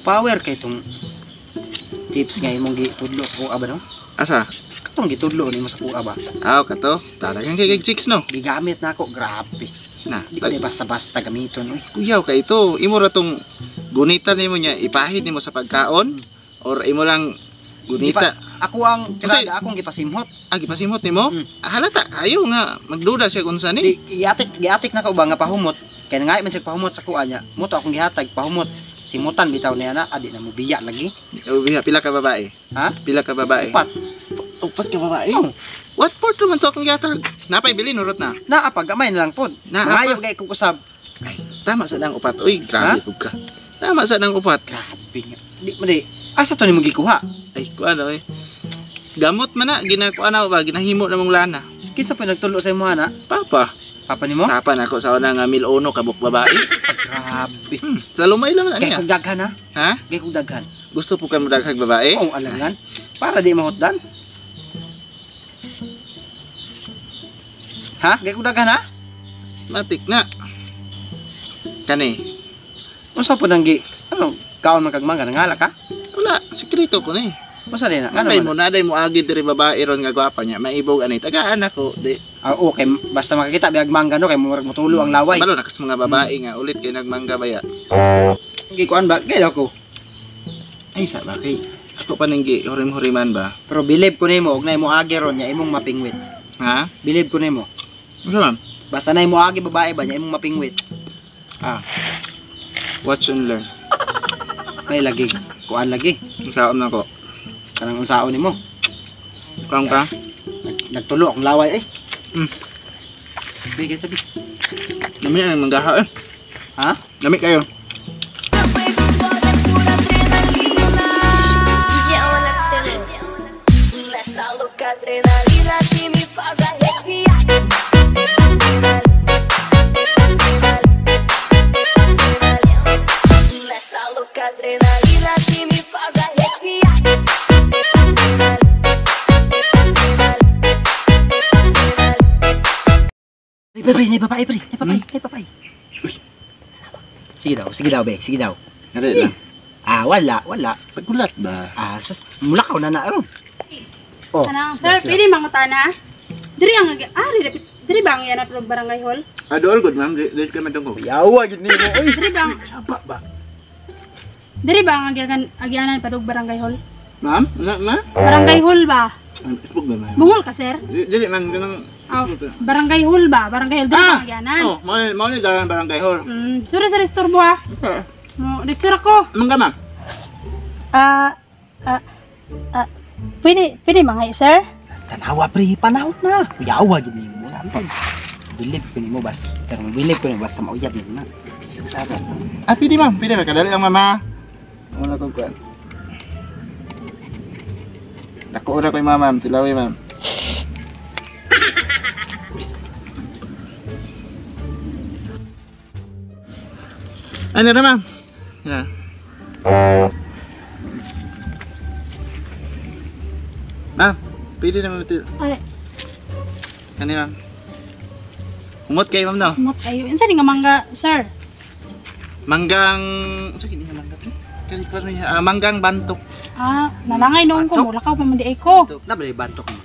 Power kay tong tips nga imong gitudlo sa kuha ba no? Asa? Katong gitudlo nimo sa kuha ba? Aw kato. Talagang kay kag chicks no. Gigamit na ako, grabe. Na, Di ko na basta-basta gamiton oy. Kuyaw kay ito. Imo ra tong gunita nimo niya, ipahid nimo sa pagkaon or imo lang gunita. Ako ang Kasi- tirada akong gipasimhot. Ah, gipasimhot nimo? Mm. Ah, halata ayo nga magduda siya kung saan ni. Di giatik na ka ba nga pahumot. Kay nangay man siya pahumot sa kuha niya. Mo to akong gihatag pahumot. Simutan bitaw niya na adi na mo biya lagi. Ubi, pila ka babae? Ha? Pila ka babae? Upat. Upat ka babae? Oh. What port man to akong gihatag? Napay bilin urot na. Naa pa gamay na lang pod. Naa Mangayo pa. kay kung usab. Tama sa nang upat. Uy, grabe pud ka. Tama sa nang upat. Grabe nga. Di mo di. Asa to nimo gikuha? Ay, kuano eh. Gamot man na, ginakuan na ba, ginahimo na mong lana. Kinsa pa nagtulo sa imo ana? Papa. Papa nimo? Papa na ako sa una nga 1,001 kabuk babae. Grabe. Sa lumay lang na Kay niya. kog daghan ha. Ha? Kay kog daghan. Gusto po ka mo daghag babae? Oo, alangan. Para di mahutdan. Ha? Kay kog daghan ha? Matik na. Kani. Unsa po nang gi ano kaon man kag mangga nangala ka? Wala, sikreto ko ni. Unsa din na? Ngano Ano man? mo na day mo agi diri babae ron nga gwapa niya. Maibog ani tagaan ako di. Ah, okay, basta makakita biyag mangga no kay murag motulo ang laway. Balo na kas mga babae nga ulit kay nagmangga baya. Gi kuan ba? Kay ako. Ay sa ba kay ako pa nang gi hurim-huriman ba? Pero bilib ko nimo og nay mo agi ron nya imong mapingwit. Ha? Bilib ko nimo. Ano ma'am? Basta nay mo agi babae ba nya imong mapingwit. Ah. Watch and learn. Kay lagi kuan lagi. Unsaon na ko? Kanang unsaon nimo? Kaon ka? Nagtulo akong laway eh. Bigay tabi. Nami ang manggaha eh. Ha? Nami kayo. Nessa louca adrenalina que me faz arrepiar. Nessa louca adrenalina que me faz arrepiar. Pre, pre, pre, babae, pre. Nay babae, nay babae. Sige daw, be, sige daw. Nari lang. Ah, wala, wala. Pagulat ba? Ah, sus, mulakaw na na aron. Oh. Kanang sir, pwede mangutana. Diri ang diri ba ang yan at barangay hall? Ah, dool good ma'am. Dili ka madungog. Yawa gid nimo oy. Diri ba ang Saba ba? Diri ba ang agyanan padug barangay hall? Ma'am? Ano ma? Barangay hall ba? Isbog ba ma'am? Bungol ka sir? Dili man ganang Oh, barangay hall ba? Barangay hall diri ba ang agyanan? Oh, mo ni dalan barangay hall. Sorry sir, istorbo ha. Okay. Mo, lecture ako. Mangga ma'am. Pwede mga sir? Tanawa pre, panahon na. Yawa gid nimo. Bilib ko nimo bas. Pero bilib ko nimo basta mauyab nimo na. Saba. Ah, pwede ma'am. Pwede ba? Kadali lang mama. Wala kong kuan. Dako ora koy ma'am, tilawi ma'am. Ano ra ma'am? Ya. Ma'am, pwede na ma'am. Ay, Kani ma'am. Umot kayo ma'am no? mot kayo. Unsa ni nga mangga sir? Manggang sa kini nga mangga pre? Kani ko niya, manggang bantok. Ah, nalangay noon ko, mulakaw pa man di ay ko. Na ba bantok mo?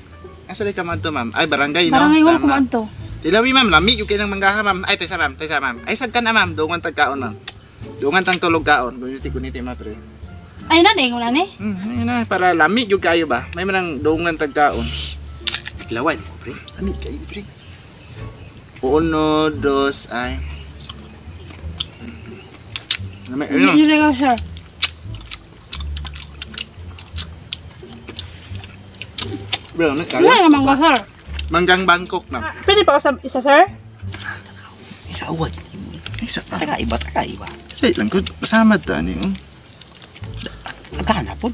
Asa di ka man to ma'am? Ay barangay no. Barangay hall Tama. ko man to. Tilawi ma'am, lami yung kinang manggaha ma'am. Ay taysa ma'am, taysa ma'am. Ay sagkan na ma'am, dungan tagkaon ma'am. Dungan tang tulog kaon. Guniti guniti ma'am pre. Ay na dai na ni. Ayun na para lami yung kayo ba? May manang dungan tagkaon. Laway pre. Lami kayo pre. Uno, dos, ay. Lami, ayun. Hindi ko sir. Bro, lami kayo. Wala nga mangga sir. Manggang Bangkok ma'am. Pwede pa usab isa sir? Yawa gid nimo. Ay, sa pa. Taka iba, taka iba. Say lang ko, kasama ta ni. Oh. Agana pod.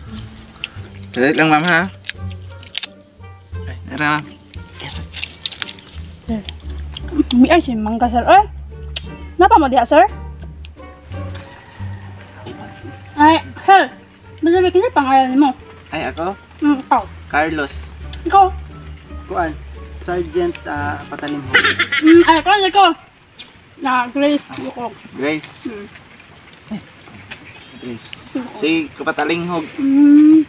Dali lang ma'am ha. Ay, nara ma'am. Mi ay si mangga sir. Oy. Napa mo diha sir? Ay, sir. Basta may kinsa pangalan nimo? Ay, ako? Ikaw. Carlos. Ikaw. Kuan, Sergeant Patalimho. Ay, ikaw, ikaw. Na, Grace. Ikaw. Grace. Grace. Si Kapatalinghog. Hmm.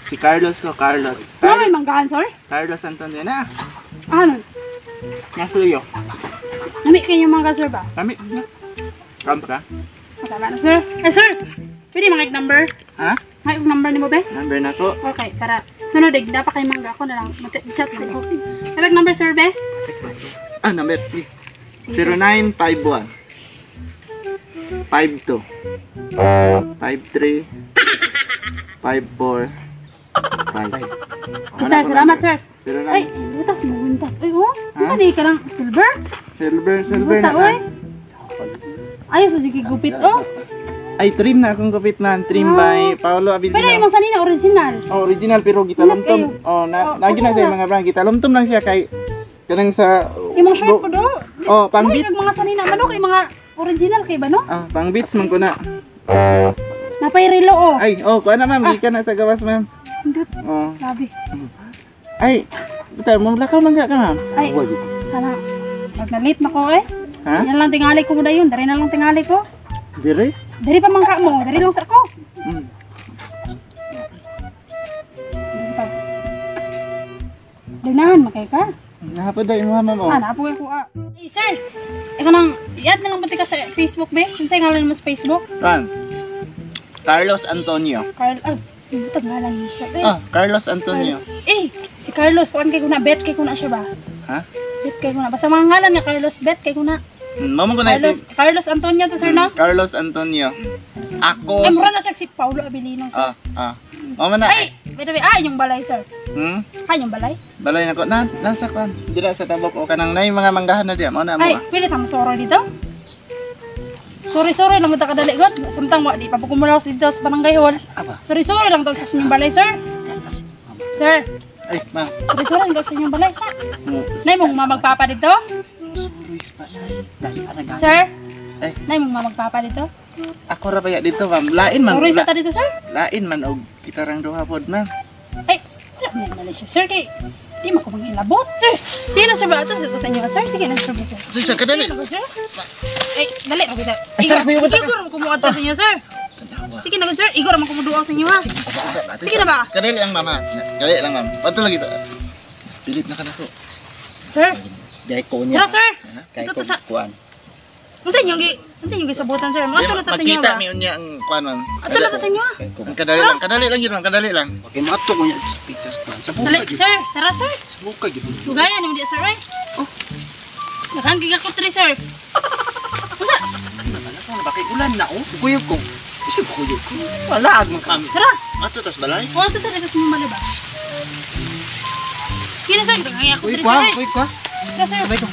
Si Carlos ko, Carlos. Wala may manggahan, sir? Carlos Antonio na. Ano? Nasuyo. Nami kayo yung mangga, sir ba? Kami. Kamp ka? Tama na, sir. Eh, sir! Pwede mga number? Ha? May number ni mo, be? Number na ko. Okay, para sunod, eh, dapat kay mangga ko na lang. Chat ko. Tawag number, sir, be? Ah, number 3. 0951 52 53 54 5. Sir, salamat, sir. 09. Ay, butas mo, wintas. Ay, oh. Ha? Ano ka lang silver? Silver, silver Buta, na. oy. Ay, sa sige gupit, oh. Ay, trim na akong gupit na. Trim Ah. by Paolo Pero yung Avellino. mga sanina, original. Oh, original pero gitalumtom. Oh, na Oh, lagi na okay sa na. mga brand gitalumtom lang siya kay kanang sa Yung mga shirt ko do. Oh, pang Ay, beats. yung mga sanina, mano kay mga original kay ba, no? Ah, pang beats man ko na. Napay relo, oh. Ay, oh, kuha na ma'am, gikan na sa gawas ma'am. Indot, Oh. grabe. Ay, buta mo lakaw man ka ma'am. Ay, sana. Pag na-late na ko, eh. Ha? Yan lang tingali ko mo dayon. Dari na lang tingali ko. Dire? Dari pa man ka mo. Dari lang sa ako. Mm. Dinahan, makay ka. Nahapod daw imo ma'am oh. Ah, naapo ko ah. Hey, sir! Ikaw nang, i-add na lang ba ka sa Facebook, be? Kinsa ngalan mo sa Facebook? Ma'am. Carlos Antonio. Carl, ah, butag ngalan mo, sir. Eh, Ah, Carlos Antonio. Carlos. Eh, si Carlos, kuan kay kuna, bet kay kuna siya ba? Ha? Bet kay kuna. Basta mga ngalan niya, Carlos, bet kay kuna. Mamo ko na Carlos, Carlos Antonio to, sir, no? Carlos Antonio. Ako. Ay, mura na siya si Paulo Abilino, sir. Ah, ah. Mamo na. Ay, by the way, ah, yung balay, sir. Hmm? Ah, yung balay. Balay na ko. Na, nasa kwan. Dira sa tabok o kanang nay mga manggahan na diya. Mao na mo. Ay, ah. pwede tang soro dito. Sorry, sorry lang mo kadali god. Samtang wa di pa po kumulaw dito sa barangay hall. Aba. Sorry, sorry lang to sa inyong balay, sir. Sir, Ay, ma'am. sorry, sorry lang to sa inyong balay, sir. Hmm. Nay mong mamagpapa dito? Dahil ana Sir? Ay. Nay mong mamagpapa dito? Ako ra baya dito, ma'am. Lain man. Sorry sa ta dito, sir. Lain man og kita rang duha pod, ma'am. Ay, wala man na siya, sir. Kay, di man ko manghilabot, sir. Sige na, sir ba? Ato sa inyo, sir. Sige na, sir. Sir. Sige, kadali. Sige na, sir. Ay, dali. Okay, dali. Igor, igor mo kumuha sa inyo, sir. Sige na, sir. Igor mo kumuduaw sa inyo, ha. Sige na ba? Kadali lang, ma'am. ha? Kadali lang, ma'am. Pato lagi ta. Pilip na ka na ko. Sir, Dahil ko niya. tara, sir. Kay Ito ko to sa- kuan. Unsa inyo gi unsa inyo gisabutan, sir? Mga tulad ta sa inyo Magkita ba? mi unya ang kuan, ma'am. Ato na ta sa inyo. ah. Kay ko. Ang kadali lang, kadali lang yun, ma'am. Kadali lang. Okay, maadto ko niya sa pictures kuan. Sa Dali, buka gyud. sir. Tara, sir. Sa buka gyud. Lugayan mo di, sir, eh. Oh. Nakanggig ako tri, sir. Unsa? Bakit ulan na oh? Kuyog ko. Kasi kuyog ko. Wala ag man kami. Tara. Ato tas balay. O, ato talaga sa inyo ba? Kina, sir. Nakanggig ako Kuy tri, ko, sir. eh. kuy ko. Tara, sir. Sabay ko.